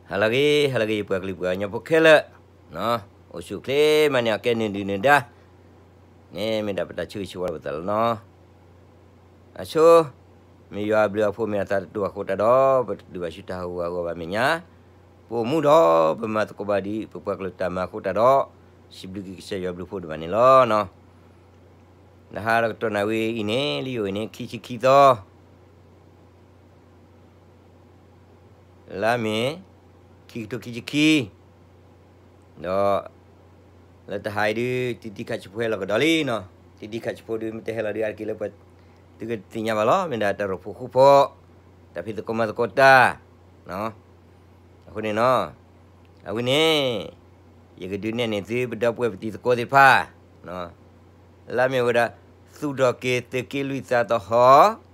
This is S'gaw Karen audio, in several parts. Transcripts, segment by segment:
ဟါလၢအဂ့ၤ ဟါလၢအဂ့ၤ ပှၤကလုာ်ပှၤကညီဖိခဲလၢာ်, အိၣ်ဆူၣ်အိၣ်ချ့မးန့ၣ် အကဲနုာ်ဒုၣ်နုၢ်ဒါ, န့ၣ်မ့ၢ်ဒၣ်ပတၢ်ဆၢဂ့ၤဆၢဝါပသးလီၤနီၤ. အဆိ, မ့ၢ်ယွၤအဘျုးအဖှိၣ်မ့ၢ်အသးတတူၢ်အဃိတၢ်ဒီး ပတဒုးဘၣ်ဆူတၢ်ဟးဂူာ်ဟးဂီၤဘၣ်မဲာ်ညါ, ပအိၣ်မူဒီး ပမၤသကိးဘၣ်ဒံး ပပှၤကလုာ်တၢ်မၤအဃိတၢ်ဒီး, စံးဘျုးက့ၤကစၢ်ယွၤဘျုးဖှိၣ်ဒံးဘၣ်န့ၣ်လီၤနီၤ. နဟါလၢကတီၢ်နၣ်ဝံၤအံၤန့ၣ် လံာ်ယိၤအံၤန့ၣ် ခံဆံခံသီ လါမ့ၤ ခံကထိခံဆံခံ, ဒီး လၢတဟါအံၤဒုး တံတံခးဆံဖိဟဲလီၤကဒီးလံနီၤ. တံတံခးဆံဖိဒုး မ့ၢ်တဟဲလီၤဒုး အါတက့ၢ်လၢပှၤ သုကသ့ၣ်ညါဘၣ်လီၤ. မ့ၢ်ဒၣ်တၢ်ရိၣ်ဖှိၣ်ဃူဖိး, တၢ်ဖံးသကိးမၤသကိးတၢ်, အဃိန့ၣ်နီၤ, အဝဲန့ၣ် ယကဒုးနဲၣ်န့ၢ်သု ပဒီပုၢ်ဝဲၢ်ပတံၤသကိးသ့ၣ်တဖၣ်, လၢအမ့ၢ်ဝဲဒၣ် သူၣ်ထီၣ်က့ၤသုးက့လွံၢ်သးသဟီၣ်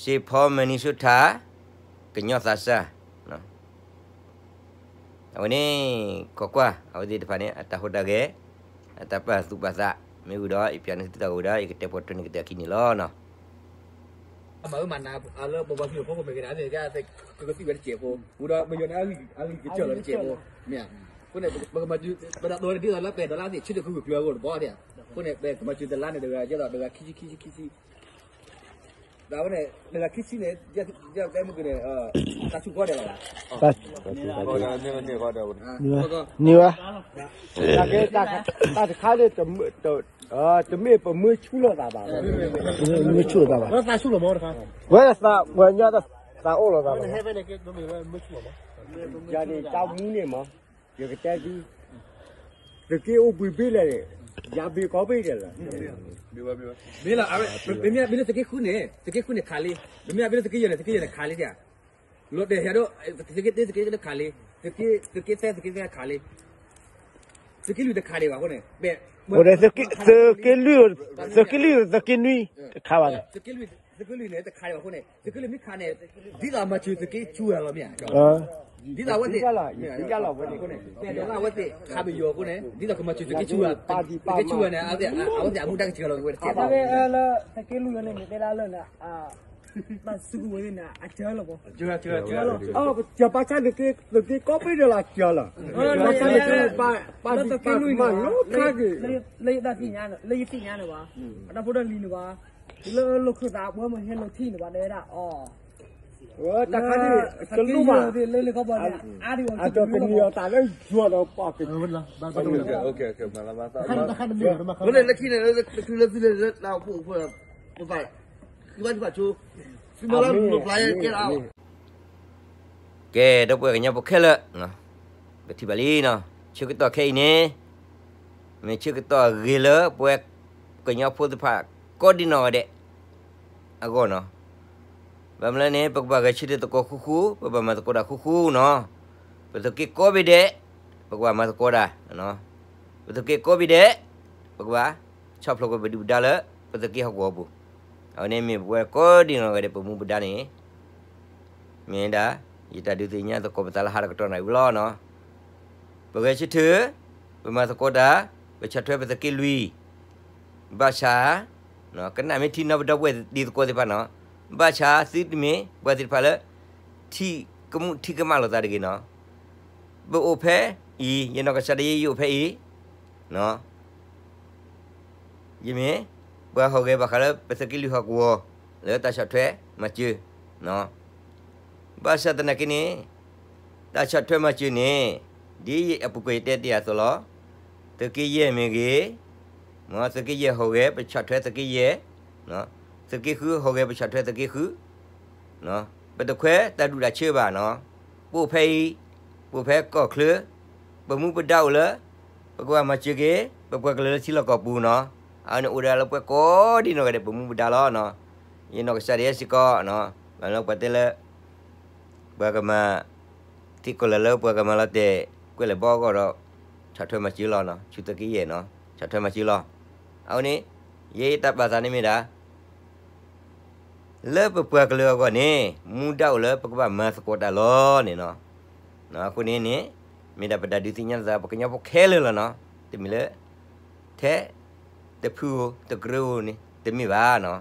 Saint Paul Minnesota ကညီသးစၢ်, အဝဲန့ၣ် ကွၢ်ကွၢ် အဝဲသ့ၣ်တဖၣ်န့ၣ် အတၢ်ဟူးတၢ်ဂဲၤ, အတၢ်ပာ်သူၣ်ပာ်သး မ့ၢ်ဝံၤဒီး ယပျးန့ၢ်သုတၢ်ဂီၤဝဲဒၣ် ယကတဲပှၤတၢၢ်န့ၢ်ကတၢၢ်အခံန့ၣ်လီၤနီၤ. အမၤအၢမၤနးလၢပပှၤကလုာ်ဖိမ့ၢ်ဂ့ၤဒၣ်န့ၣ် ကကသံၣ်ဝဲတစဲးဖိ, ဝံၤဒီးပယီၤန့ၣ် အဂံၢ်ကစၢ်လီၤတစဲးဖိ, မ့ၢ်ဧါ. အဃိန့ၣ် ပကမၤစၢၤ ပတၢ်ဒိးန့ၢ်ဒ်သိးလၢပဲၣ်ဒီလါသ့ၣ် ဆၢထၢၣ်ဃုကကျၢၤအဂီၢ်တဘီန့ၣ်, အဃိန့ၣ် ပကမၤစၢၤတလါန့ၣ် တဂၤကဲသိးတဂၤခံဆံခံဆံခံဆံ ဒီးအဝဲန့ၣ် တဂၤခံဆံန့ၣ် ယတဲမုၢ်ကန့ၣ် တၢ်ဆူၣ်ကီဒဲးလီၤဘၣ်. န့ၢ်ဝဲ, တၢ်တခါန့ၣ် တမ့ၢ်ပမၢဆူၣ်လိာ်သးဘၣ်, မၢဆူၣ်လိာ်သးဘၣ်, ဝဲသးပှၤကညီတသးအိၣ်လိာ်သးဘၣ်, ယၤန့ၣ်တၢ်မူန့ၣ်မး, ယကတဲသု, သုးက့အိၣ်ဘှံးဘ့ၣ်လဲၣ်, ယၤဘ့ၣ်ကီဘ့ၣ်ဒဲးလီၤ. မ့ၢ်လီၤ, မ့မ့ၢ်ဘၣ်လၢသုးက့ဃုန့ၣ် သုးက့ဃုန့ၣ်ခးလံ, မ့မ့ၢ်ဘၣ်လၢသုးက့ယဲၢ်န့ၣ် သုးက့ယဲၢ်န့ၣ်ခးလံ, လီၤတဲာ်ဟဲဒီး သုးက့တၢ သုးက့တၢခးလံ, သုးက့သၢ သုးက့သၢခးလံ, သုးက့လွံၢ်တခးဒံးဘၣ်အဃိန့ၣ်, သုးက့လွံၢ်, သုးက့လွံၢ် သုးက့နွံ တခးဘၣ်န့ၣ် သုးက့လွံၢ်န့ၣ် တခးဒံးဘၣ်အဃိန့ၣ် သုးက့လွံၢ်မ့ၢ်ခးန့ၣ် ဒ်သိးမၤစၢၤသုးက့ဆူၣ်ဝဲလီၤမ့ၢ်ဧါ, ဒ်သိးအဝဲသ့ၣ်, အဝဲသ့ၣ်ခးပယီၤအဃိန့ၣ် ဒ်သိးကမၤစၢၤသုးက့ဆူၣ်ဝဲ, သုးက့ဆူၣ်ဝဲန့ၣ် အဝဲသ့ၣ်အမူဒါကဆှၢလီၤဝဲတကဲးဘၣ်, လၢသုးက့လွံၢ်န့ၣ် မ့ၢ်တဲဒၣ်လၢန့ၣ် ဘၣ်စုကဝဲၤန့ၣ် အစၢလီၤဘၣ်, စၢပာ်ဆါ သုးက့ကိးဘ့ၣ်ဒဲးလီၤ စၢလီၤ, ပာ်ဆါသုးက့ပာ်ဒံးပာ်ကမၣ်လီၤခါက့ၤ, လၢယသ့ၣ်ညါန့ၣ်, လၢယသ့ၣ်ညါန့ၣ်ဘၣ်, ပတၢ်ဖိတၢ်လံၤန့ၣ်ဘၣ်, လၢလိာ်ခိၣ်သးပှၢ်မ့ၢ်ဟဲလိာ်ထံၣ်န့ၣ်ဘၣ် တဲဝဲဒၣ်အီၤ, တၢ်ခါန့ၣ် တလိၣ်ဘၣ်, လၢလၢခီပီန့ၣ် အါဒံးအီၤတမံၤအီၤသးလၢယွၤဒီးပှၤက လၢခံန့ၣ် လၢသုလၢလၢတၢ်အိၣ်ဖှိၣ်ဖိ ပဘၣ် သုဘၣ်ဒုးဘၣ်ဆိ, သုမၤလၢလီၤပျါကဲဒၣ်, ကဲ ဒီပုၢ်ဝဲၢ်ကညီဖိခဲလၢာ်, ပထံၣ်ဘၣ်လံနီၤ, ဆၢကတီၢ်ခဲအံၤန့ၣ် မ့ၢ်ဆၢကတီၢ်အဂ့ၤလၢပဝဲကညီဖိသ့ၣ်တဖၣ် ကိးဒံနီၢ်ဂၤဒဲး အဂီၢ်နီၤ, ဘၣ်မနုၤလဲၣ်န့ၣ် ပကဘၣ်ဂဲၤဆၢထၢၣ်သကိးဃူဃူ, ပဘၣ်မၤသကိးတၢ်ဃူဃူနီၤ, ပသုးက့ကိးဘ့ၣ်ဒဲး, ပကဘၣ်မၤသကိးတၢ်, ပသုးက့ကိးဘ့ၣ်ဒဲး, ပကဘၣ် ဆီၣ်ဖျိးကွံာ်ပဒုၣ်ပဒါလၢ ပသုးက့ဟီၣ်ကဝီၤပူၤ, အဝဲန့ၣ်မ့ၢ်ပဝဲကိးဒံနီၢ်ဂၤဒဲး ပမူပဒါန့ၣ် မ့ၢ်ဒၣ် ယတၢ်ဒုးသ့ၣ်ညါသကိးပသးလၢဟါတကတီၢ်နၣ်ရံၣ်ဝံၤလီၤနီၤ, ပဂဲၤဆၢထၢၣ်, ပမၤသကိးတၢ်, ပဆီၣ်ထွဲပသုးက့လွံၢ်, ဘၣ်ဆၣ် ကနၣ်မ့ၢ်ထံနီၤ ပဒီပုၢ်ဝဲၢ်တံၤသကိးသ့ၣ်တဖၣ်နီၤ, ဘၣ်ဆၣ်သုတမ့ၢ်ပှၤသ့ၣ်တဖၣ်လၢ ထံၣ်ကမူၣ်ထံၣ်ကမၣ်လိာ်သးတဂ့ၤနီၤ, ပအိၣ်ဖဲအံၤ ယနီၢ်ကစၢ်ဒၣ်ယဲ ယအိၣ်ဖဲအံၤ ယမ့ၢ် ပှၤဟီၣ်ဂဲၤဘၣ်ဃးလၢပသုးက့လွံၢ်ဟီၣ်ကဝီၤ လၢတၢ်ဆီၣ်ထွဲမၤစၢၤ, ဘၣ်ဆၣ်သနာ်က့န့ၣ် တၢ်ဆီၣ်ထွဲမၤစၢၤန့ၣ် ဒ်အပူၤကွံာ်ယတဲတ့ၢ်အသိးလီၤ, သုးက့ယဲၢ်မ့ၢ်ဂ့ၤ, မ်သုးက့ယဲၢ်ဟီၣ်ဂဲၤ ပဆီၣ်ထွဲသုးက့ယဲၢ်, သုးက့ဃုဟီၣ်ဂဲၤ ပဆီၣ်ထွဲသုးက့ဃု, ပတခွဲးတၢ်ဒူၣ်တၢ်ဆၢဘၣ်နီၤ, ပအိၣ်ဖဲအံၤ, ပအိၣ်ဖဲကီၢ်ချၢ, ပမူပဒါအိၣ်လၢ ပကဘၣ်မၤစၢၤက့ၤ ပပှၤကလုာ်လၢထံလီၢ်ကီၢ်ပူၤနီၤ, အဝဲန့ၣ်အိၣ်ဒၣ်လၢပှၤကိးဒံနီၢ်ဂၤဒဲး ပမူပဒါလီၤနီၤ, ယနီၢ်ကစၢ်ဒၣ်ယဲစ့ၢ်ကီး, ဘၣ်မနုၤလၢပှၤတဲလၢ ပှၤကမၤ ထံကီၢ်လၢလၢပှၤကမၤလီၤတဲာ် ကွဲးလဲၣ်ဘီအဂီၢ်ဒီး ဆီၣ်ထွဲမၤစၢၤလီၤနီၤ, ဆူသုးက့ယဲၢ်နီၤ, ဆီၣ်ထွဲမၤစၢၤလီၤ, အဝဲန့ၣ် ယဲယတၢ်ပာ်သးန့ၣ်မ့ၢ်ဒၣ် လၢပပှၤကလုာ်အဂီၢ်န့ၣ် မူဒါအိၣ်လၢပကဘၣ်မၤသကိးတၢ်လီၤန့ၣ်နီၤ, အဃိန့ၣ်န့ၣ် မ့ၢ်ဒၣ်ပတၢ်ဒုးသ့ၣ်ညါသး ပကညီဖိခဲလၢာ်လီၤနီၤ, တမ့ၢ်လၢ ထဲ တဖုဧိၤ တကြၢးဧိၤန့ၣ် တမ့ၢ်ဘၣ်နီၤ,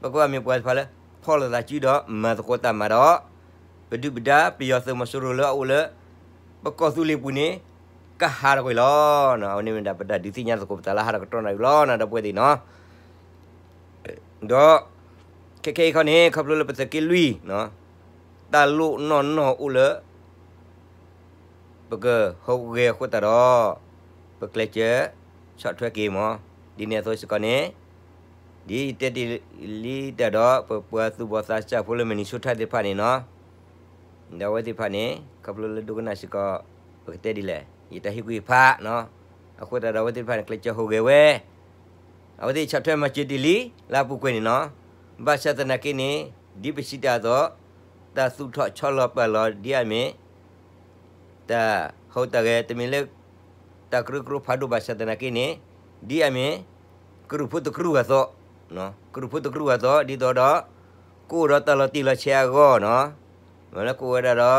ပကဘၣ်မ့ၢ်ပှၤတဖၣ်လၢ ပကဆီၣ်လီၤသးစုဒီးမၤသကိးတၢ်မၤဒီး ပဒုၣ်ပဒါပယီၤသုးမီၤစိရိၤလၢအအိၣ်လၢ ပကီၢ်သူလ့ၤပူၤန့ၣ် ကဟးထီၣ်ကွံာ်လီၤ. အဝဲန့ၣ်မ့ၢ်ဒၣ်ပတၢ်ဒုးသ့ၣ်ညါသကိးပသးလၢဟးထီၣ်ကတီၢ်နၣ်ရံၣ်လီၤ ဒီပုၢ်ဝဲၢ်သ့ၣ်နီၤ. ဒီး ခဲခဲအံၤခီန့ၣ် ခီဖျိလၢပသုးက့လွံၢ် တၢ်လိၣ်နီၢ်နီၢ်အိၣ်လၢ ပကဟူးဂဲၤအဃိသတးဒီး ပကျဲးစၢးဆီၣ်ထွဲက့ၤမး. ဒ်န့ၣ်အသိးစ့ၢ်ကီးန့ၣ် ဒ်ယတဲတ့ၢ်လံတၢ်ဒီး ပပှၤသူၣ်ဘီၣ်သးစၢ်ဖိလၢ Minnesota သ့ၣ်တဖၣ်န့ၣ်နီၤ, ဒီးအဝဲသ့ၣ်တဖၣ်န့ၣ် ခီဖျိလၢဒိကနၣ်စ့ၢ်ကီး ပကတဲဒ်လဲၣ် ယတၢ်ဟ့ၣ်ကူၣ်ဟ့ၣ်ဖးနီၤ, အဃိသတးဒီးအဝဲသ့ၣ်တဖၣ်န့ၣ် ကျဲးစၢးဟူးဂဲၤဝဲ အဝဲသ့ၣ်ဆီၣ်ထွဲမၤစၢၤတ့ၢ်လံ လၢအပူၤကွံာ်န့ၣ်နီၤ. ဘၣ်ဆၣ်သနာ်က့န့ၣ် ဒ်ပစံးတၢ်အသိး တၢ်သူၣ်ထီၣ်ဆီလီၤပာ်လီၤဒ်အမ့ၢ် တၢ်ဟူးတၢ်ဂဲၤ တမ့ၢ်လၢ တၢ်ကရၢကရိဖးဒိၣ်ဘၣ်ဆၣ်သနာ်က့န့ၣ် ဒ်အမ့ၢ် ကရူၢ်ဖိတကရူၢ်အသိး, ကရူၢ်ဖိတကရူၢ်အသိး ဒ်သိးဒီး ကအိၣ်ဒီးတၢ်လီၤတံၢ်လီၤဆဲးအဂီၢ်နီၤ, မ့ၢ်လၢက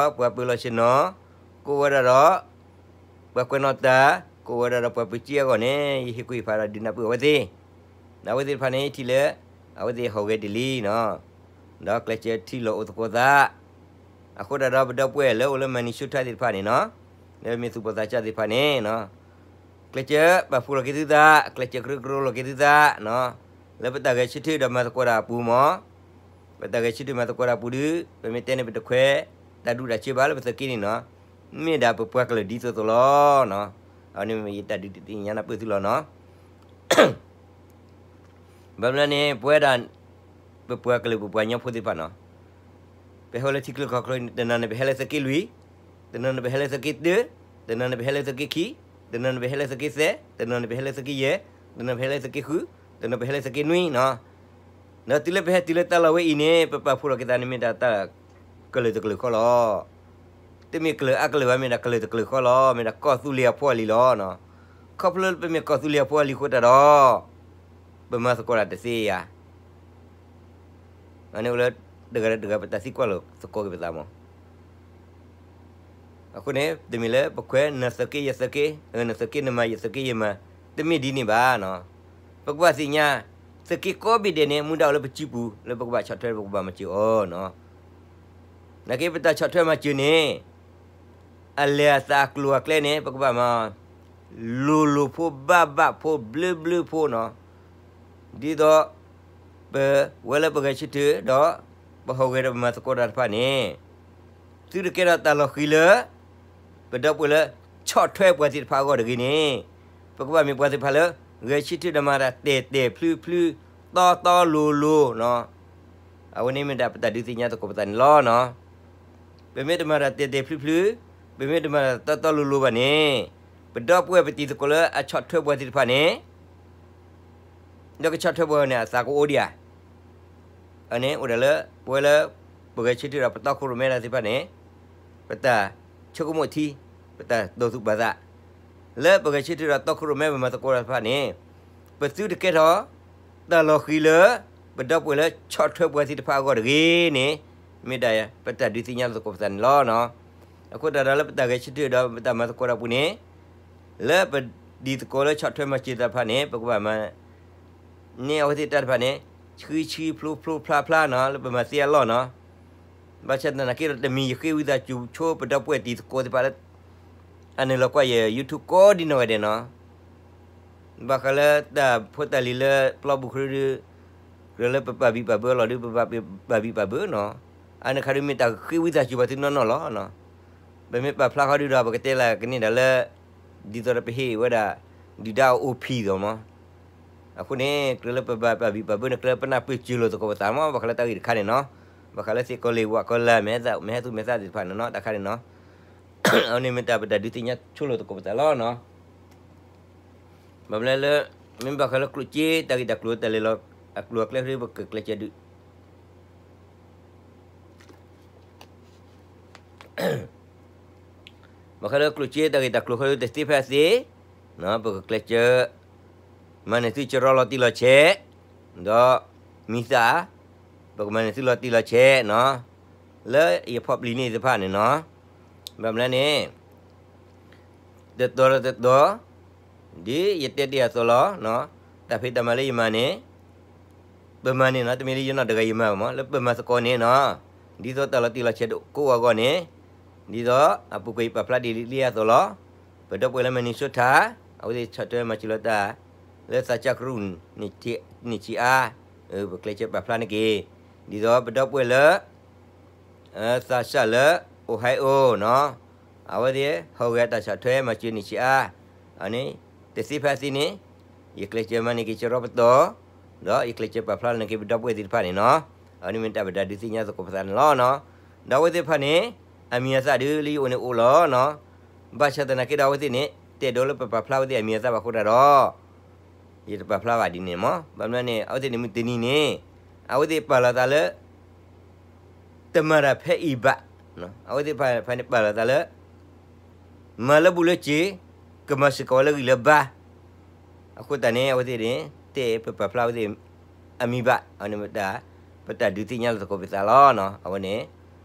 အိၣ်ဝဲဒၣ်ဒီး ပှၤပၢၤလီၢ်ဆ့ၣ်နီၤ, ကအိၣ်ဝဲဒၣ်ဒီး ပှၤကွဲးနီၣ်တၢ်, ကအိၣ်ဝဲဒၣ်ဒီးပှၤပၢၤစ့အဂီၢ်န့ၣ် ယဟ့ၣ်ကူၣ်ဟ့ၣ်ဖးဒီးဒုးနၢ်ပၢၢ်အဝဲသ့ၣ်, ဒီးအဝဲသ့ၣ်တဖၣ်န့ၣ် ယထံၣ်လၢ အဝဲသ့ၣ်ဟူးဂဲၤတ့ၢ်လံနီၤ, ဒီးကျဲးစၢးထံၣ်လိာ်အိၣ်သကိးသး, အဃိသတးဒီးပဒီပုၢ်ဝဲၢ်လၢအိၣ်လၢ Minnesota သ့ၣ်တဖၣ်န့ၣ်နီၤ, လၢမ့ၢ်သူၣ်ဘီၣ်သးစၢ်သ့ၣ်တဖၣ်န့ၣ် ကျဲးစၢးပာ်ဖှိၣ်လီၤက့ၤသုသး, ကျဲးစၢးကရၢကရိလီၤက့ၤသုသးနီၤ, လၢပတၢ်ဂဲၤဆၢထၢၣ်ဒီးမၤသကိးတၢ်အပူၤမး, ပတၢ်ဂဲၤဆၢထၢၣ်မၤသကိးတၢ်အပူၤဒီး ပမ့ၢ်တဲန့ၣ် ပတခွဲးတၢ်ဒူၣ်တၢ်ဆၢဘၣ်လၢပသုးက့န့ၣ်နီၤ, မ့ၢ်ဒၣ်ပပှၤကလုာ်ဒ်သိးသိးလီၤနီၤ, အန့ၣ်မ့ၢ်ယတၢ်ဒုးသ့ၣ်ညါနၢ်ပၢၢ်သုလီၤနီၤ. ဘၣ်မနုၤန့ၣ် ပဝဲဒၣ် ပပှၤကလုာ်ပပှၤကညီဖိသ့ၣ်တဖၣ်နီၤ, ပဟဲလၢထံချၢကီၢ်ချၢ တနီၤန့ၣ် ပဟဲလၢသုးက့လွံၢ်, တနီၤန့ၣ် ပဟဲလၢသုးက့တၢ, တနီၤန့ၣ် ပဟဲလၢသုးက့ခံ, တနီၤန့ၣ် ပဟဲလၢသုးက့သၢ, တနီၤန့ၣ် ပဟဲလၢသုးက့ယဲၢ်, တနီၤပဟဲလၢသုးက့ဃု, တနီၤပဟဲလၢသုးက့နွံနီၤ. ဒီးတုၤလၢပဟဲတုၤလၢတၢ်လီၢ်ဝဲအံၤန့ၣ် ပပာ်ဖှိၣ်လီၤက့ၤသးန့ၣ်မ့ၢ်ဒၣ်တၢ်ကလုာ်တကလုာ်ဃီလီၤ. တမ့ၢ်ကလုာ်အါကလုာ်ဘၣ် မ့ၢ်ဒၣ်ကလုာ်တကလုာ်ဃီလီၤ, မ့ၢ်ဒၣ်ကီၢ်သူလ့ၤအဖိအလံၤလီၤနီၤ. ခီဖျိလၢပမ့ၢ်ကီၢ်သူလ့ၤအဖိအလံၤအဃိသတးဒီး ပမၤသကိးတၢ်တသ့ဧါ. အန့ၣ်အိၣ်လၢ တဂၤဒီးတဂၤ ပတၢ်သံကွၢ်လိာ်သကိးက့ၤပသးမး. အဃိန့ၣ် တမ့ၢ်လၢပခွဲးနသုးက့ယသုးက့, နသုးက့နမၤယသုးက့ယမၤ, တမ့ၢ်ဒ်န့ၣ်ဘၣ်နီၤ. ပကဘၣ်သ့ၣ်ညါ သုးက့ကိးဘ့ၣ်ဒဲးန့ၣ် မူဒါအိၣ်လၢပစုပူၤ လၢပကဘၣ်ဆီၣ်ထွဲပကဘၣ်မၤစၢၤအီၤနီၤ. နာ်က့ပတၢ်ဆီၣ်ထွဲမၤစၢၤန့ၣ် အလဲၤအသးအကျိၤအကျဲန့ၣ် ပကဘၣ်မၤ လိၤလိၤဖိဘၣ်ဘၣ်ဖိ ဘျၢဘျၢဖိနီၤ. ဒ်သိး ပဝဲလၢပဂဲၤဆၢထၢၣ်ဒီး ပဟူးဂဲၤဒီးပမၤသကိးတၢ်တဖၣ်န့ၣ် သုတကဲထီၣ်တၢ်လီၤဃံၤလၢ ပဒီပုၢ်ဝဲၢ်လၢ ဆီၣ်ထွဲပှၤသ့ၣ်တဖၣ်အဂီၢ်တဂ့ၤန့ၣ် ပကဘၣ်မ့ၢ်ပှၤသ့ၣ်တဖၣ်လၢ ဂဲၤဆၢထၢၣ်ဒီးမၤတၢ်တဲာ်တဲာ်ဖျုဖျု တီတီလိၤလိၤနီၤ. အဝဲန့ၣ်မ့ၢ်ဒၣ်ပတၢ်ဒုးသ့ၣ်ညါသကိးပသးန့ၣ်လီၤနီၤ. ပမ့ၢ်တမၤတၢ်တဲာ်တဲာ်ဖျုဖျု, ပမ့ၢ်တမၤတၢ်တီတီလိၤလိၤဘၣ်န့ၣ် ပဒီပုၢ်ဝဲၢ်ပတံၤသကိးလၢအဆီၣ်ထွဲပှၤသ့ၣ်တဖၣ်န့ၣ် ဒီးကဆီၣ်ထွဲပှၤန့ၣ် အသးကအိၣ်ဒံးဧါ. အန့ၣ်အိၣ်ဒၣ်လၢ ပဝဲလၢ ပဂဲၤဆၢထၢၣ်ဒီးပတီခိၣ်ရိၣ်မဲတၢ်သ့ၣ်တဖၣ်န့ၣ် ပတၢ်ဆိကမိၣ်ထံ, ပတၢ်တိာ်သူၣ်ပာ်သး လၢပဂဲၤဆၢထၢၣ်ဒီးတီခိၣ်ရိၣ်မဲပမၤသကိးတၢ်တဖၣ်န့ၣ် ပသုတကဲထီၣ် တၢ်လီၤဃံၤလၢ ပဒီပုၢ်ဝဲၢ်လၢဆီၣ်ထွဲပှၤသ့ၣ်တဖၣ်အဂီၢ်တဂ့ၤန့ၣ် မ့ၢ်ဒၣ်ပတၢ်ဒုးသ့ၣ်ညါသကိးပသးန့ၣ်လီၤနီၤ. အဃိသတးဒီးလၢပတၢ်ဂဲၤဆၢထၢၣ်ဒီးပတၢ်မၤသကိးတၢ်ပူၤန့ၣ် လၢပဒ်သကိးလၢဆီၣ်ထွဲမၤစၢၤတၢ်တဖၣ်န့ၣ် ပကဘၣ်မၤ န့ၢ်အဝဲသ့ၣ်တၢ်တဖၣ်န့ၣ် ဆှံဆှံဖျိဖျိဖျါဖျါနီၤ လၢပမၤသ့အလီၢ်နီၤ. ဘၣ်ဆၣ်သနာ်က့ဒီး တမံၤယဃ့ဝံသးစူၤဆိပဒီပုၢ်ဝဲၢ်တံၤသကိးသ့ၣ်တဖၣ်လၢ အနုာ်လီၤကွၢ်ယ YouTube ကိးဒံနီၢ်ဂၤဒဲးနီၤ. ဘၣ်ဃးလၢတၢ်ဖိတၢ်လံၤလၢပျီပူၤခရံာ်ဒီး ကြၢးလၢပပာ်ဘံၣ်ပာ်ဘၢအလီၢ်ဒီး ပဘၣ်ပာ်ဘံၣ်ပာ်ဘၢနီၤ. အန့ၣ်ခါဒုးမ့ၢ်တၢ်ဃ့ဝံသးစူၤပှၤသုနီၢ်နီၢ်လီၤ. ပမ့ၢ်ပာ်ဖျါဃီဒုးဒီး ပကတဲလၢကန့ၢ်ဒၣ်လၢ ဒ်သိးဒီးပဟ့ၣ်ဝဲဒၣ် ဒုၣ်ဒါအအိၣ်ဖံးသီးမး. အဃိန့ၣ် ကြၢးလၢပဘၣ်ပာ်ဘံၣ်ပာ်ဘၢန့ၣ် ကြၢးလၢပနၢ်ပၢၢ်စၢၤလိာ်သကိးပသးမး ဘၣ်ဃးလၢတၢ်ဂ့ၢ်တခါန့ၣ်နီၤ. ဘၣ်ဃးလၢသ့ၣ်ကီၤလံၢ်ဝၣ်ကီၤလၢ် မဲာ်သူမဲာ်သၣ်သ့ၣ်တဖၣ်န့ၣ်နီၤ တၢ်ခါန့ၣ်နီၤ. အဝဲန့ၣ်မ့ၢ်တၢ်ပတၢ်ဒုးသ့ၣ်ညါဆိလိာ်သကိးပသးလီၤနီၤ. ဘၣ်မနုၤလၢ မ့ၢ်ဘၣ်ဃးလၢကျိၣ်စ့တၢ်ဂ့ၢ်တၢ်ကျိၤတၢ်လဲၤလီၤ အကျိၤအကျဲဃုပကကျဲးစၢးဒုး ဘၣ်ဃးလၢကျိၣ်စ့တၢ်ဂ့ၢ်တၢ်ကျိၤဃုတသ့ဖဲအသ့ ပကကျဲးစၢး မၤန့ၢ်သုစရီလီၤတံၢ်လီၤဆဲး ဒီးမံၤသၣ် ပကမၤန့ၢ်သုလီၤတံၢ်လီၤဆဲးနီၤ လၢယဖီၣ်ပျံၤန့ၢ်သ့ၣ်တဖၣ်န့ၣ်နီၤ. ဘၣ်မနုၤလဲၣ်န့ၣ် တတီၤတတီၤ ဒ်ယတဲတ့ၢ်အသိးလီၤ. တၢ်ဖံးတၢ်မၤလၢယမၤန့ၣ် ပ ပမၤန့ၣ်နီၤ တမ့ၢ်လၢယနီၢ်တဂၤယမၤဘၣ်မး လၢပမၤသကိးန့ၣ်နီၤ, ဒ်သိးတၢ်လီၤတံၢ်လီၤဆဲးတအိၣ်အဂီၢ်န့ၣ်, ဒ်သိးအပူၤကွံာ်ယပာ်ဖျါဒ်လံာ်လံအသိးလီၤ. ပဒီပုၢ်ဝဲၢ်လၢ Minnesota အဝဲသ့ၣ်ဆီၣ်ထွဲမၤစၢၤလီၤတၢ် လၢသးစၢ်ကရူၢ်န့ၣ်ဆံးအါ, ပကျဲးစၢးပာ်ဖျါန့ၢ်က့ၤ, ဒ်သိးပဒီပုၢ်ဝဲၢ်လၢ သးစၢ်လၢ Ohio နီၤ, အဝဲသ့ၣ်ဟီၣ်ဂဲၤတၢ်ဆီၣ်ထွဲမၤစၢၤန့ၣ်ဆံးအါ, အန့ၣ် တသ့ဖဲသ့န့ၣ် ယကျဲးစၢးမၤန့ၢ်က့ၤစရီပတီၢ်, ဒီးယကျဲးစၢးပာ်ဖျါန့ၢ်က့ၤပဒီပုၢ်ဝဲၢ်သ့ၣ်တဖၣ်န့ၣ်နီၤ, အဝဲန့ၣ်မ့ၢ်တၢ်ပဒုးသ့ၣ်ညါသကိးပသးန့ၣ်လီၤနီၤ. ဒီးအဝဲသ့ၣ်တဖၣ်န့ၣ် အမံၤအသၣ်ဒုးလၢယအိၣ်န့ၣ်အိၣ်လီၤနီၤ. ဘၣ်ဆၣ်သနာ်က့ဒီးအဝဲသ့ၣ်န့ၣ် တဲဒိးလၢပပာ်ဖျါအဝဲသ့ၣ်အမံၤအသၣ်ဘၣ်အဃိတၢ်ဒီး ယတပာ်ဖျါဘၣ်ဒ်န့ၣ်မး. ဘၣ်မနုၤန့ၣ် အဝဲသ့ၣ်န့ၣ်မုၢ်တနံၤန့ၣ် အဝဲသ့ၣ်ပာ်လီၤသးလၢ တမၤတၢ်ဖဲအံၤဘၣ်. အဝဲသ့ၣ်တဖၣ်န့ၣ်ပာ်လီၤသးလၢ မၤလၢဘူၣ်လၢစ့ၤ, ကမၤစ့ၢ်ကီးဝဲလၢဂံၢ်လၢဘါ. အဃိသတးန့ၣ် အဝဲသ့ၣ်န့ၣ် တဲပပာ်ဖျါအဝဲသ့ၣ်အမံၤဘၣ်. အဝဲန့ၣ်မ့ၢ်တၢ် ပတၢ်ဒုးသ့ၣ်ညါလီၤသကိးပသးလီၤနီၤ. အဝဲန့ၣ်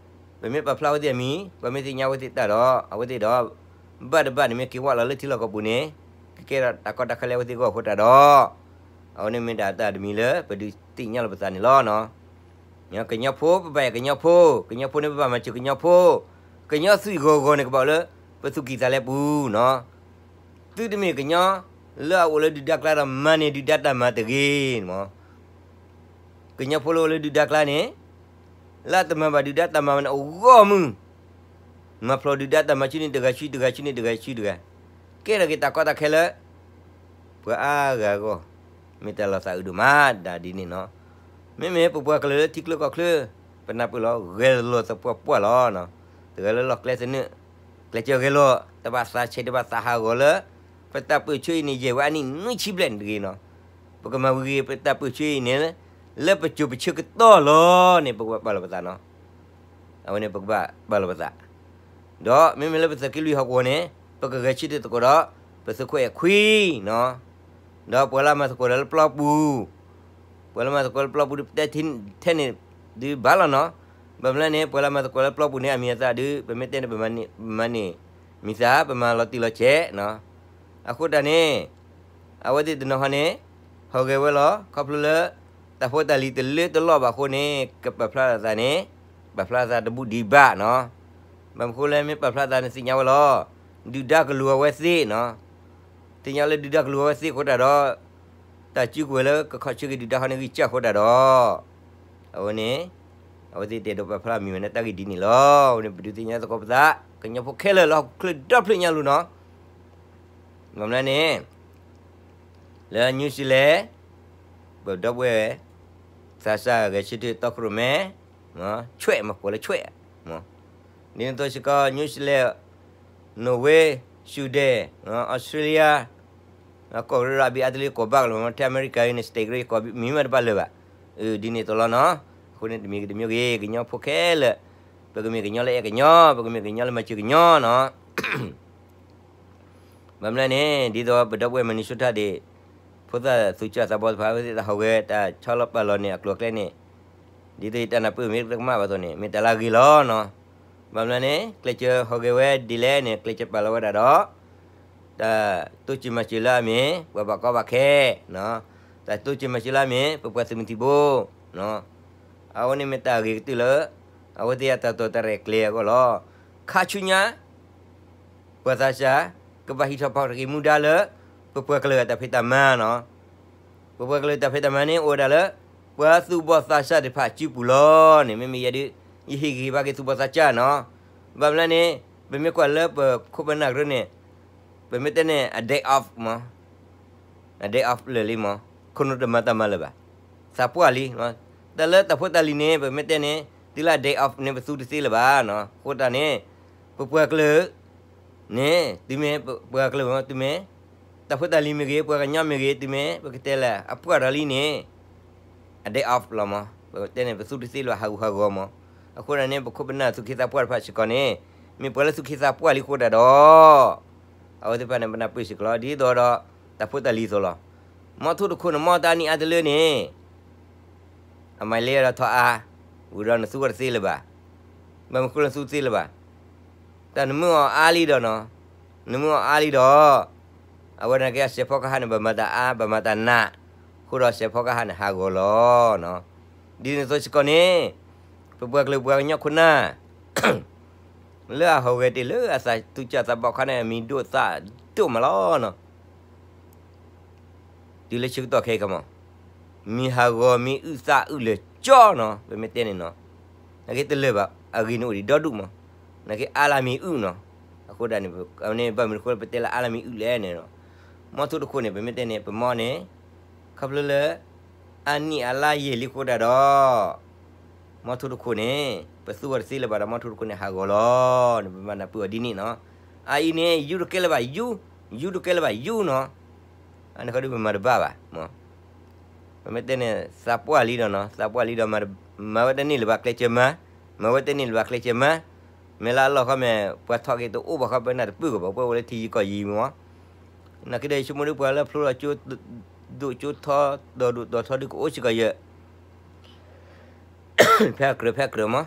ပမ့ၢ်ပာ်ဖျါအဝဲသ့ၣ်အမံၤ, ပမ့ၢ်သ့ၣ်ညါအဝဲသ့ၣ်တၢ်ဒီး အဝဲသ့ၣ်ဒီး ဘၣ်တဘၣ်န့ၣ် မ့ၢ်က့ၤဝဲလီၤလၢထံလီၢ်ကီၢ်ပူၤန့ၣ် ကကဲထီၣ်တၢ်ကီတၢ်ခဲလၢအဝဲသ့ၣ်အဂီၢ်အဃိတၢ်ဒီး အဝဲန့ၣ်မ့ၢ်ဒၣ်တၢ်တမံၤလၢပဒုးသ့ၣ်ညါလီၤပသးန့ၣ်လီၤနီၤ. ကညီဖိ ပဘၣ်အဲၣ်ကညီဖိ, ကညီဖိန့ၣ် ပဘၣ်မၤစၢၤကညီဖိ, ကညီသွံၣ်ဂီၤဂီၤန့ၣ် ကဘၣ်အိၣ်လၢပသူၣ်ကံၢ်သးလဲပူၤနီၤ. သုတမ့ၢ်ကညီလၢအအိၣ်လၢဒုၣ်ဒါကျါဒီး မၤန့ၢ်ဒုၣ်ဒါတၢ်မၤတဂ့ၤမး. ကညီဖိလၢအိၣ်လၢဒုၣ်ဒါကျါန့ၣ် လၢတမၤဘၣ်ဒုၣ်ဒါတၢ်မၤန့ၣ် အဂီၢ်မုၢ် မၤဖျိးဒုၣ်ဒါတၢ်မၤဆူန့ၣ်တဂၤဆူတဂၤဆူန့ၣ်တဂၤဆူတဂၤ, ကဲထီၣ်က့ၤတၢ်ကီတၢ်ခဲလၢ ပှၤအါဂၤအဂီၢ်, မ့ၢ်တၢ်လီၤသးအုးဒိၣ်မးဒၣ်ဒ်န့ၣ်နီၤ. မ့မ့ၢ်ပပှၤကလုာ်လၢထံချၢကီၢ်ချၢ ပနၢ်ပၢၢ်လီၤ ဂဲၤလိာ်သပှၢ်ပှၢ်လီၤ. တဂၤလၢလီၢ်ကျဲသနၢၣ် ကျဲးစၢးဂဲၤလိာ် တဘၣ်သးဆဲးတဘၣ်သးဟးဂီၤလၢ ပတၢ်ပၢၢ်ဆၢအံၤန့ၣ် ယဲၢ်ဝဲအနံၣ်နွံဆံဘျဲၣ်န့ၣ်တဂ့ၤနီၤ. ပကမၤဝံၤဂ့ၤ ပတၢ်ပၢၢ်ဆၢအံၤန့ၣ် လၢပစိၤပဆၢကတီၢ်လီၤန့ၣ် ပကဘၣ်ပာ်လီၤပသးနီၤ. အဝဲန့ၣ်ပကဘၣ်ပာ်လီၤပသး, ဒီးမ့မ့ၢ်လၢပသုးက့လွံၢ်ဟီၣ်ကဝီၤန့ၣ် ပကဂဲၤဆၢထၢၣ်သကိးဒီး ပသုးခိၣ်အဲၣ်ခွံနီၤ, ဒီးပှၤလၢအမၤသကိးတၢ်လၢပျီပူၤ, ပှၤလၢမၤသကိးလၢပျီပူၤဒီး ပတဲထဲန့ၣ်ဒုးဘၣ်လီၤနီၤ. ဘၣ်မနုၤလဲၣ်န့ၣ် ပှၤလၢအမၤသကိးလၢပျီပူၤန့ၣ် အမံၤအသၣ်ဒုး ပမ့ၢ်တဲန့ၣ် ပမၤန့ၢ်မံၤသၣ် ပမၤလီၤတံၢ်လီၤဆဲးနီၤ. အဃိတၢ်န့ၣ် အဝဲသ့ၣ်တနီၤဟီန့ၣ် ဟီၣ်ဂဲၤဝဲလီၤ ခီဖျိလၢ တၢ်ဖိတၢ်လံၤတလၢတလီၢ်ဘၣ်အဃိန့ၣ် ကပာ်ဖျါသးန့ၣ် ပာ်ဖျါသးတဘူၣ်ဒံးဘၣ်နီၤ. ဘၣ်မနုၤဃိလဲၣ် မ့ၢ်ပာ်ဖျါသးန့ၣ်သ့ၣ်ညါဝဲလီၤ. ဒုၣ်ဒါကလူၤအဝဲသ့ၣ်နီၤ. သ့ၣ်ညါလၢဒုၣ်ဒါကလူၤအဝဲသ့ၣ်အဃိတၢ်ဒီး တၢ်စုကဝဲၤလၢကခီၣ်ဆၢက့ၤဒုၣ်ဒါဟီန့ၣ်ဂံၢ်စၢ်အဃိတၢ်ဒီး အဝဲန့ၣ် အဝဲသ့ၣ်တဲဒိးပာ်ဖျါမံၤဝဲန့ၣ်တၢ်ဂ့ၢ်ဒ်န့ၣ်လီၤ. အဝဲန့ၣ်ပဒုးသ့ၣ်ညါသကိးပသး ကညီဖိခဲလၢာ်လၢဟီၣ်ခိၣ်ချၢဒီဖျၢၣ်ညါလိၤနီၤ. ဘၣ်မနုၤလဲၣ်န့ၣ် လၢ New Zealand ပဒီပုၢ်ဝဲၢ် သးစၢ်ဂဲၤဆၢထၢၣ်တီခိၣ်ရိၣ်မဲ ဆွဲၣ်မး ကိးလၢဆွဲၣ်, ဒ်န့ၣ်အသိးစ့ၢ်ကီး New Zealand, Norway, Sweden, Australia, ကီၢ်ရ့ၣ်အါဘ့ၣ်အါတလၢကိးဘၣ်ကလီၤမး ထဲအမဲရကၤအံၤန့ၣ် state ရ့ၣ်ကိးမံၤမးတဘၣ်လၢၤဘၣ်. ဒ်န့ၣ်အသိးလီၤနီၤ. အဃိန့ၣ်တမံၤဂ့ၤတမံၤဂ့ၤ ကညီဖိခဲလၢာ် ပကမ့ၢ်ကညီလၢအဲၣ်ကညီ, ပကမ့ၢ်ကညီလၢမၤစၢၤကညီနီၤ. ဘၣ်မနုၤလဲၣ်န့ၣ် ဒ်သိးပဒီပုၢ်ဝဲၢ် Minnesota ဒၣ် ဖိသၣ်သူၣ်ကၢ်သးဘီတဖၣ် အဝဲသ့ၣ်တၢ်ဟီၣ်ဂဲၤတၢ်ဆီလီၤပာ်လီၤန့ၣ် အကျိၤအကျဲန့ၣ် ဒ်သိးယတၢ်နၢ်ပၢၢ်မ့ၢ်တကမၣ်ဘၣ်အသိးန့ၣ် မ့ၢ်တၢ်လၢအဂ့ၤလီၤနီၤ. ဘၣ်မနုၤလဲၣ်န့ၣ် ကျဲးစၢးဟီၣ်ဂဲၤဝဲဒ်လဲၣ်န့ၣ် ကျဲးစၢးပာ်လီၤဝဲဒၣ်ဒီး တၢ်တိစၢၤမၤစၢၤလၢအမ့ၢ် ပှၤဘၣ်ကီဘၣ်ခဲ, တၢ်တိစၢၤမၤစၢၤလၢအမ့ၢ် ပပှၤသုးမုၢ်သံၣ်ဘိ, အဝဲန့ၣ်မ့ၢ်တၢ်ဂ့ၤကတၢၢ်လၢ အဝဲသ့ၣ်အတၢ်တိာ်တၢ်ရဲၣ်ကျဲၤအဂီၢ်လီၤ. ခါဆူညါ ပှၤသးစၢ် ကဘၣ်ဟံးထီၣ်ဖီၣ်တက့ၤမူဒါလၢ ပပှၤကလုာ်အတၢ်ဖံးတၢ်မၤနီၤ. ပပှၤကလုာ်တၢ်ဖံးတၢ်မၤန့ၣ် အိၣ်ဝဲဒၣ်လၢ ပှၤသူၣ်ဘီၣ်သးစၢ်သ့ၣ်တဖၣ်အစုပူၤလီၤန့ၣ် မ့မ့ၢ်ယဲဒုး ယဟ့ၣ်ဂံၢ်ဟ့ၣ်ဘါက့ၤသူၣ်ဘီၣ်သးစၢ်နီၤ. ဘၣ်မနုၤလဲၣ်န့ၣ် ပမ့ၢ်ကွၢ်လၢပခိၣ်ပနၢ်ကရၢန့ၣ် ပမ့ၢ်တဲန့ၣ် အ day off မး အ day off လၢာ်လံမး ခိၣ်နူာ်တမၤတၢ်မၤလၢၤဘၣ်. သးပှၢ်လံ, တၢ်လၢတၢ်ဖိတၢ်လံၤန့ၣ် ပမ့ၢ်တဲန့ၣ် တုၤလၢအ day off န့ၣ် ပသူတသ့လၢၤဘၣ်နီၤ. အဃိတၢ်န့ၣ် ပပှၤကလုာ် န့ၣ် တုၤမ့ၢ်ပှၤကလုာ်မ့ၢ် တုၤမ့ၢ် တၢ်ဖိတၢ်လံၤမ့ၢ်ဂ့ၤ ပှၤကညီမ့ၢ်ဂ့ၤ တုၤမ့ၢ် ပကတဲလၢ အပှၢ်ဒီးလံန့ၣ် အ day off လီၤမး. ပတဲန့ၣ် ပသူတသ့လၢၤဘၣ် ဟးဂူာ်ဟးဂီၤမး. အဃိတၢ်န့ၣ် ပခိၣ်ပနၢ်သူၣ်က့သးပှၢ်တဖၣ်စ့ၢ်ကီးန့ၣ် မ့ၢ်ပှၤလၢသူၣ်က့သးပှၢ်လံအဃိတၢ်ဒီး အဝဲသ့ၣ်တဖၣ်န့ၣ် ပနၢ်ပၢၢ်စ့ၢ်ကီးလီၤ ဒ်သိးဒီး တၢ်ဖိတၢ်လံၤအသိးလီၤ. မ့ၢ်ထိၣ်တခိၣ်န့ၣ် မ့ၢ်တၢ်နံၣ်အါတလၢန့ၣ် အမၤလဲၣ်ဒီးထီၣ်အါ, ဝံၤဒီးနသူဝဲတသ့လၢၤဘၣ်. ဘၣ်မနုၤဃိလၢနသူတသ့လၢၤဘၣ်. တၢ်နမၢအီၤအါလံဒီးနီၤ, နမၢအီၤအါလံဒီး အဝဲန့ၣ်က့အစဲးဖီကဟၣ်န့ၣ် ဘၣ်မၤတၢ်အါ ဘၣ်မၤတၢ်နး, အဃိဒီးစဲးဖီကဟၣ်န့ၣ်ဟးဂီၤလီၤနီၤ. ဒ်န့ၣ်အသိးစ့ၢ်ကီးန့ၣ် ပပှၤကလုာ်ပှၤကညီခိၣ်နၢ် လၢအဟူးဂဲၤတ့ၢ်လၢအသးသူၣ်စၢ်သးဘီၣ်ခါန့ၣ် အမံၤဒိၣ်သၣ်ဒိၣ်မးလီၤနီၤ. တုၤလၢဆၢကတီၢ်ခဲအံၤကမး မံၤဟးဂီၤမံၤအုၣ်သၣ်အုၣ်လၢာ်ကၠီနီၤ ပမ့ၢ်တဲန့ၣ်နီၤ. နာ်က့တလၢာ်ဘၣ် အဂ့ၢ်န့ၣ်အိၣ်ဒံးဒီဒူၣ်မး. နာ်က့အါလၢမံၤအုၣ်နီၤ. အဃိဒၣ်န့ၣ် ဘၣ်မနုၤအဃိလၢပတဲလၢအါလၢမံၤအုၣ်လဲၣ်န့ၣ်နီၤ. မီထိၣ်တခိၣ်န့ၣ် ပမ့ၢ်တဲန့ၣ် ပမီန့ၣ် ခီဖျိလၢ အနံၣ်အလါယဲၢ်လံအဃိဒၣ်ဒီး မီထိၣ်တခိၣ်န့ၣ် ပသူအီၤတသ့လၢၤဘၣ်ဒီး မီထိၣ်တခိၣ်န့ၣ်ဟးဂီၤလီၤန့ၣ် ပမၤနၢ်ပၢၢ်အီၤဒ်န့ၣ်နီၤ. အအံၤန့ၣ် ယူတကဲလၢၤဘၣ်ယူ, ယူတကဲလၢၤဘၣ်ယူနီၤ. အန့ၣ်ဃီဒီးပမၤတဘၣ်ဘၣ်. ပမ့ၢ်တဲန့ၣ် သးပှၢ်လံဒီးနီၤ, သးပှၢ်လံဒီး မၤဝဲတန့ၢ်လၢၤဘၣ်ကျဲးစၢးမၤ, မၤဝဲတန့ၢ်လၢၤဘၣ်ကျဲးစၢးမၤ, မ့ၢ်လၢအလီၢ်ဃီမဲာ် ပှၤထီၣ်က့ၤတအိၣ်ဘၣ်ဃီ ပနၢ်တပၢၢ်ကဘၣ် ပှဲၤဝဲလၢထံယံၤကီၢ်ယံၤမး. နာ်က့ဒီး ယဆိကမိၣ်ဒ်ပှၤလၢဖျိလီၤကၠိ ဒိၣ်ကၠိထီ ဒီးဒိၣ်ဒီးထီဒုးကအိၣ်စ့ၢ်ကီးယဲၢ် ဖဲအကြၢးဖဲအကြၢးမး.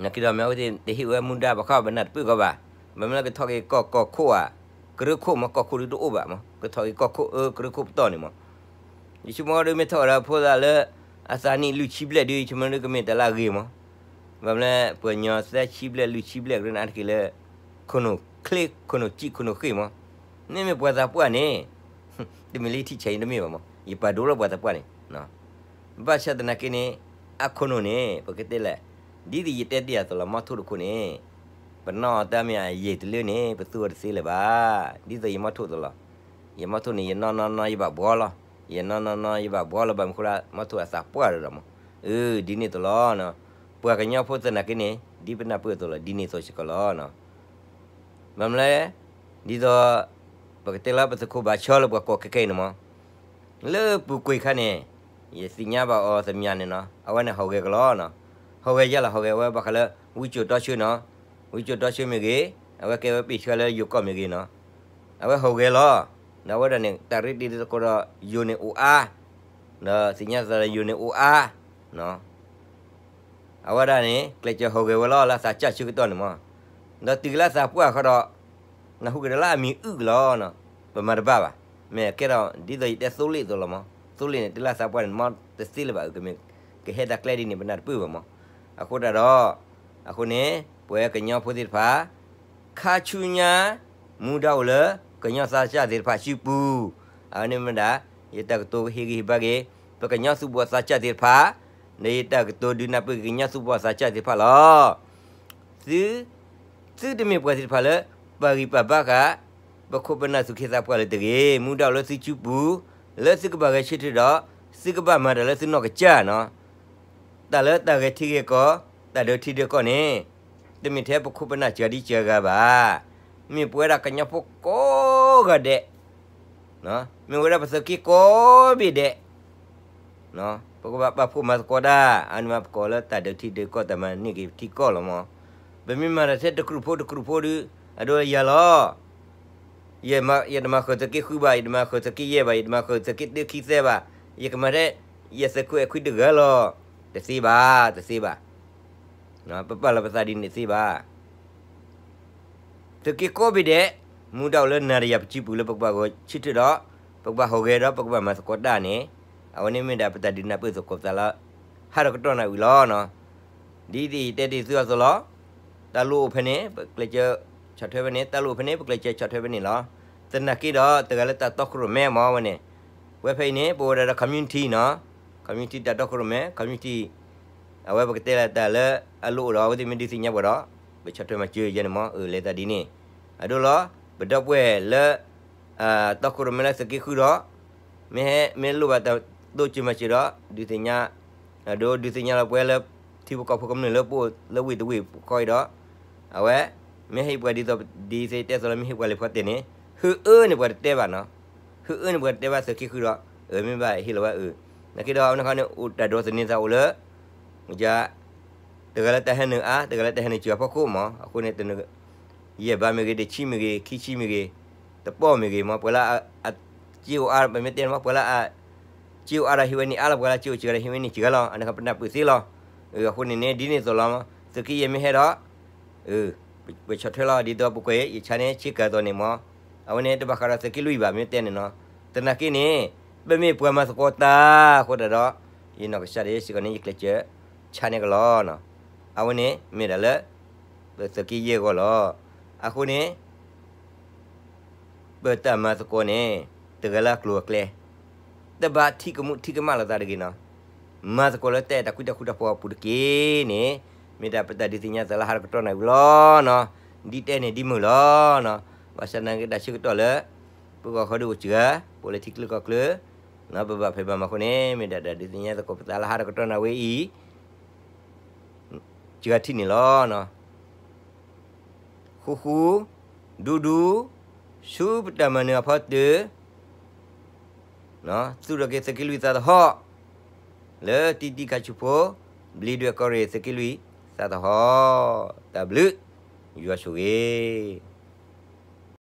နာ်က့ဒီးမ့ၢ်အဝဲသ့ၣ်တဟ့ၣ်ဝဲမူဒါဘၣ်ဃီ ပနၢ်တပၢၢ်ကဘၣ်. ဘၣ်မနုၤလၢကထီၣ်က့ၤကီၢ်ကီၢ်ခိၣ်ဧါ, ကရၢခိၣ်မး ကီၢ်ခိၣ်ဒုးတအိၣ်ဘၣ်မး, ကထီၣ်က့ၤကီၢ်ခိၣ်အၢ ကရၢခိၣ်ပတီၢ်န့ၣ်မး. ယဆိကမိၣ်ဒီးမ့ၢ်ထီၣ်ဝဲဒၣ်ဖိသၣ်လၢ အသးနံၣ်လွံၢ်ဆံဘျဲၣ်ဒုး ယဆိကမိၣ်ဒီးကမ့ၢ်တၢ်လၢအဂ့ၤမး. ဘၣ်မနုၤလၢပှၤကညီသၢဆံဘျဲၣ်လွံၢ်ဆံဘျဲၣ်ကရၢန့ၣ် အါတက့ၢ်လၢ ခိၣ်နူာ်ချ့ ခိၣ်နူာ်စံၣ် ခိၣ်နူာ်ဃ့ၢ်မး. မ့မ့ၢ်ပှၤသးပှၢ်န့ၣ် တမ့ၢ်လၢယထံၣ်ဆဲးယတမ့ၢ်ဘၣ်မး, ယပာ်ဒိၣ်လၢပှၤသးပှၢ်န့ၣ် ဘၣ်ဆၣ်သနာ်က့န့ၣ် အခိၣ်နူာ်န့ၣ် ပကတဲလဲၣ်, ဒ်သိးယတဲတ့ၢ်အသိးလီၤ မီထိၣ်တခိၣ်န့ၣ် ပနီၢ်အီၤတၢ်မ့ၢ်အယဲၢ်တလၢန့ၣ် ပသူအီၤတသ့လၢၤဘၣ်. ဒ်သိးယမီထိၣ်အသိးလီၤ. ယမီထိၣ်န့ၣ် ယနီၢ်နီၢ်နီၢ်ယဘၣ်ဘှီလီၤ. ယနီၢ်နီၢ်နီၢ်ယဘၣ်ဘှီလီၤ ဘၣ်မနုၤဃိလၢ မီထိၣ်အသးပှၢ်ဒီးမး. အၢ ဒ်န့ၣ်အသိးလီၤ. ပှၤကညီဖိသနာ်က့န့ၣ် ဒ်ပနၢ်ပၢၢ်အသိးလီၤ ဒ်န့ၣ်အသိးစ့ၢ်ကီးလီၤ. ဘၣ်မနုၤလဲၣ်, ဒ်သိး ပကတဲလၢပသုးခိၣ်ဘၣ်ဆီလၢပှၤကိးခဲခဲအံၤန့ၣ်မး, လၢပူၤကွံာ်ခါန့ၣ် ယသ့ၣ်ညါဘၣ်အီၤသ့ၣ်မးန့ၣ်နီၤ, အဝဲန့ၣ်ဟူးဂဲၤကလီနီၤ, ဟူးဂဲၤယါလီၤ ဟူးဂဲၤဝဲဘၣ်ဃးလၢ ဝံစိာ်တီဆၢနီၤ, ဝံစိာ်တီဆၢမ့ၢ်ဂ့ၤ, အဝဲကဲဝဲပ့ၢ်ဆှၢလၢယိၤကီၢ်မ့ၢ်ဂ့ၤနီၤ, အဝဲဟူးဂဲၤလီၤ, ဒီးအဝဲဒၣ်န့ၣ် တၢ်ရ့တံၤသကိးဒီး ယိၤန့ၣ်အိၣ်အါ, ဒီးသ့ၣ်ညါသးလၢယိၤန့ၣ်အိၣ်အါ အဝဲဒၣ်န့ၣ် ကျဲးစၢးဟူးဂဲၤဝဲလီၤ လၢသးစၢ်ဆၢကတီၢ်န့ၣ်မး, ဒီးတုၤလၢသးပှၢ်ဃီဒီး နၢ်ဟူကဒီးလၢအမံၤအုၣ်ကလီနီၤ, ပမၤတဘၣ်ဘၣ်, မ့ၢ်ကဲထီၣ် ဒ်သိးယတဲသိလ့ၣ်အသိးလီၤမး, သိလ့ၣ်န့ၣ် တုၤလၢသးပှၢ်န့ၣ် မ်တသ့လၢၤဘၣ်, ကဟဲတၢ်ကျဲဒ်န့ၣ် ပနၢ်တပၢၢ်ဘၣ်မး, အဃိဒၣ်ဒီး, အဃိန့ၣ် ပဝဲကညီဖိသ့ၣ်တဖၣ် ခါဆူညါ မူဒါအိၣ်လၢ ကညီသးစၢ်သ့ၣ်တဖၣ်စုပူၤ, အဝဲန့ၣ်မ့ၢ်ဒၣ် ယတၢ်ကတိၤဟ့ၣ်ဂံၢ်ဟ့ၣ်ဘါက့ၤ ပကညီသူၣ်ဘီၣ်သးစၢ်သ့ၣ်တဖၣ်, ဒီးယတၢ်ကတိၤဒုးနၢ်ပၢၢ်က့ၤကညီသူၣ်ဘီၣ်သးစၢ်သ့ၣ်တဖၣ်လီၤ. သု, သုတမ့ၢ်ပှၤသ့ၣ်တဖၣ်လၢ ပာ်ဂံၢ်ပာ်ဘါဃာ် ပခိၣ်ပနၢ်သူၣ်က့သးပှၢ်လၢၤတဂ့ၤ, မူဒါအိၣ်လၢသုစုပူၤ, လၢသုကဘၣ်ဂဲၤဆၢထၢၣ်ဒီး သုကဘၣ်မၤတၢ်လၢသုနီၢ်ကစၢ်နီၤ တၢ်လၢတၢ်ဂဲၤထံဂဲၤကီၢ်, တၢ်ဒၢထံဒၢကီၢ်န့ၣ်, တမ့ၢ်ထဲပခိၣ်ပနၢ်စှၤဒံစှၤဂၤဘၣ်. မ့ၢ်ပဝဲဒၣ်ကညီဖိကိးဂၤဒဲး, မ့ၢ်ဝဲဒၣ်ပသုးက့ကိးဘ့ၣ်ဒဲး, ပကဘၣ်ပာ်ဖှိၣ်မၤသကိးတၢ်, အန့ၣ်မးပကိးလၢတၢ်ဒၢထံဒၢကီၢ် တၢ်မၤန့ၢ်က့ၤထံကီၢ်လီၤမး. ပမ့ၢ်မၤတၢ်ထဲတကရူၢ်ဖိတကရူၢ်ဖိဒီး အဒိယၤလီၤ ယတမၤဃုာ်သုးက့ဃုဘၣ်, ယတမၤဃုာ်သုးက့ယဲၢ်ဘၣ်, ယတမၤဃုာ်သုးက့တၢခံသၢဘၣ်, ယကမၤထဲ ယသုးခိၣ်အဲၣ်ခွံတဂၤလီၤ. တသ့ဘၣ်, တသ့ဘၣ်. ပပာ်လီၤပသးဒ်န့ၣ်တသ့ဘၣ်. သုးက့ကိးဘ့ၣ်ဒဲး, မူဒါအိၣ်လၢနၤဒီးယၤပစုပူၤလၢပကဘၣ်ဂဲၤဆၢထၢၣ်ဒီး, ပကဘၣ်ဟူးဂဲၤဒီးပကဘၣ်မၤသကိးတၢ်န့ၣ်, အဝဲန့ၣ်မ့ၢ်ဒၣ်ပတၢ်ဒုးနၢ်ပၢၢ်သကိးပသးလၢ ဟးထီၣ်ကတီၢ်နၣ်ဝံၤလီၤ. ဒ်သိးယတဲတ့ၢ်သုအသိးလီၤ. တၢ်လိၣ်အိၣ်ဖဲန့ၣ် ပကျဲးစၢးဆီၣ်ထွဲဖဲန့ၣ်, တၢ်လိၣ်အိၣ်ဖဲန့ၣ် ပကျဲးစၢးဆီၣ်ထွဲဖဲန့ၣ်လီၤ. သနာ်က့ဒီး တဂၤလၢတၢ်တီခိၣ်ရိၣ်မဲမ့ၢ်ဝဲန့ၣ်, ဝဲဖဲအံၤန့ၣ် ပဝဲဒၣ်ဒီး community နီၤ, community တၢ်တီခိၣ်ရိၣ်မဲ community အဝဲပကတဲလၢတၢ်လၢအလိၣ်အိၣ်ဒီး အဝဲသ့ၣ်မ့ၢ်ဒုးသ့ၣ်ညါပှၤဒီး ပဆီၣ်ထွဲမၤစၢၤယဲန့ၣ်မ့ၢ် အၢ လဲၤသးဒ်န့ၣ်, အဒိလီၤ. ပဒီပုၢ်ဝဲၢ်လၢ တီခိၣ်ရိၣ်မဲလၢသုးက့ဃုဒီး မ့ၢ်ဟဲ မ့ၢ်လိၣ်ဘၣ်တၢ်တိစၢၤမၤစၢၤဒီး ဒုးသ့ၣ်ညါ, အဒိ ဒုးသ့ၣ်ညါလီၤပဝဲလၢ ထံဖိကီၢ်ဖိကမျၢၢ်လၢပအိၣ်လၢဝ့ၢ်တဝ့ၢ်ဃီအံၤဒီး အဝဲ မ့ၢ်ဟ့ၣ်ပှၤဒ်သိး ဒ်သိးတဲသိးလၢမ့ၢ်ဟ့ၣ်ပှၤလံာ်ဖီတဲာ်န့ၣ် ဟုအၢန့ၢ်ပှၤတတဲဘၣ်နီၤ, ဟုအၢန့ၢ်ပှၤတတဲဘၣ်သုးက့ဃုဒီး အၢ မ့ၢ်ဘၣ်ဟ့ၣ်လီၤဝဲအၢ, နာ်က့ဒီးအဝဲန့ၣ်ခီန့ၣ် အိၣ်တၢ်ဒိးသန့ၤသးအိၣ်လၢ တဂၤလၢတၢ်ဟဲနုာ်အါ တဂၤလၢတၢ်ဟဲနုာ်စှၤအဖီခိၣ်မး, အဃိန့ၣ် တနုာ် ယဲၢ်ဘးမ့ၢ်ဂ့ၤ တဆံမ့ၢ်ဂ့ၤ ခံဆံမ့ၢ်ဂ့ၤ တပီၢ်မ့ၢ်ဂ့ၤမး ပှၤလၢအ စ့အိၣ်အါ ပမ့ၢ်တဲမး ပှၤလၢအ စ့အိၣ်အါဒီးဟ့ၣ်ဝဲန့ၢ်အါလီၤ ပှၤလၢစ့အိၣ်စှၤဒီးဟ့ၣ်ဝဲန့ၢ်စှၤလီၤ အန့ၣ်ခီပနၢ်ပၢၢ်သ့လီၤ. အဃိန့ၣ်န့ၣ် ဒ်န့ၣ်အသိးလီၤ, သုးက့ယဲၢ်မ့ၢ်ဟဲဒီး ပဆီၣ်ထွဲလီၤ ဒ်သိးပကွဲး ယဆါန့ၣ် ဆ့ကၤသိးန့ၣ်မး, အဝဲန့ၣ်တဘၣ်ဃးဒီးသုးက့လွံၢ်ဘၣ် မ့ၢ်တဲန့ၣ်နီၤ, သနာ်က့န့ၣ် ပမ့ၢ်ပှၤမၤသကိးတၢ်အဃိသတးဒီး, ယနီၢ်ကစၢ်ဒၣ်ယဲစ့ၢ်ကီးန့ၣ် ယကျဲးစၢးဆါန့ၢ်ကီးလီၤ. အဝဲန့ၣ်မ့ၢ်ဒၣ်လၢ ပသုးက့ယဲၢ်အဂီၢ်လီၤ. အဃိန့ၣ် ပတၢ်မၤသကိးန့ၣ် တဂၤလၢအကျိၤအကျဲ, တဘၣ်ထံၣ်ကမူၣ်ထံၣ်ကမၣ်လိာ်သးတဂ့ၤနီၤ. မၤသကိးလၢတၢ်အဲၣ်တၢ်ကွံတၢ်ဃူတၢ်ဖိးအပူၤတက့ၢ်န့ၣ်, မ့ၢ်ဒၣ်ပတၢ်ဒုးသ့ၣ်ညါသးလၢဟါတကတီၢ်နၣ်ဝံၤလီၤနီၤ. ဒ်တဲန့ၣ်ဒ်မုာ်လီၤနီၤ. ဘၣ်ဆၣ်သနာ်က့တၢ်ဆၢကတီၢ်လၢ ပဂီၢ်ဃီဒုးအိၣ်စှၤ, ပအိၣ်လၢထံချၢကီၢ်ချၢ, ပဘၣ်ဖံးဘၣ်မၤအဃိန့ၣ် မ့ၢ်ဒၣ်တၢ်ဒုးသ့ၣ်ညါသကိးပသးလၢဟါတကတီၢ်နၣ်ဝံၤအံၤ စှၤထံၣ်န့ၣ်လီၤ. ဃူဃူ, ဒူဒူ, ဆူပတၢ်မၤနၢၤအဖီတၢၢ်, သူၣ်ထီၣ်က့ၤသုးက့လွံၢ်သးသဟီၣ်, လၢတံတံခါဆူဖိ, ဘျံးဒွဲၣ်ကီၢ်ရ့ၣ်သုးက့လွံၢ်သးသဟီၣ်, တၢ်ဘျုး, ယွၤဆိၣ်ဂ့ၤ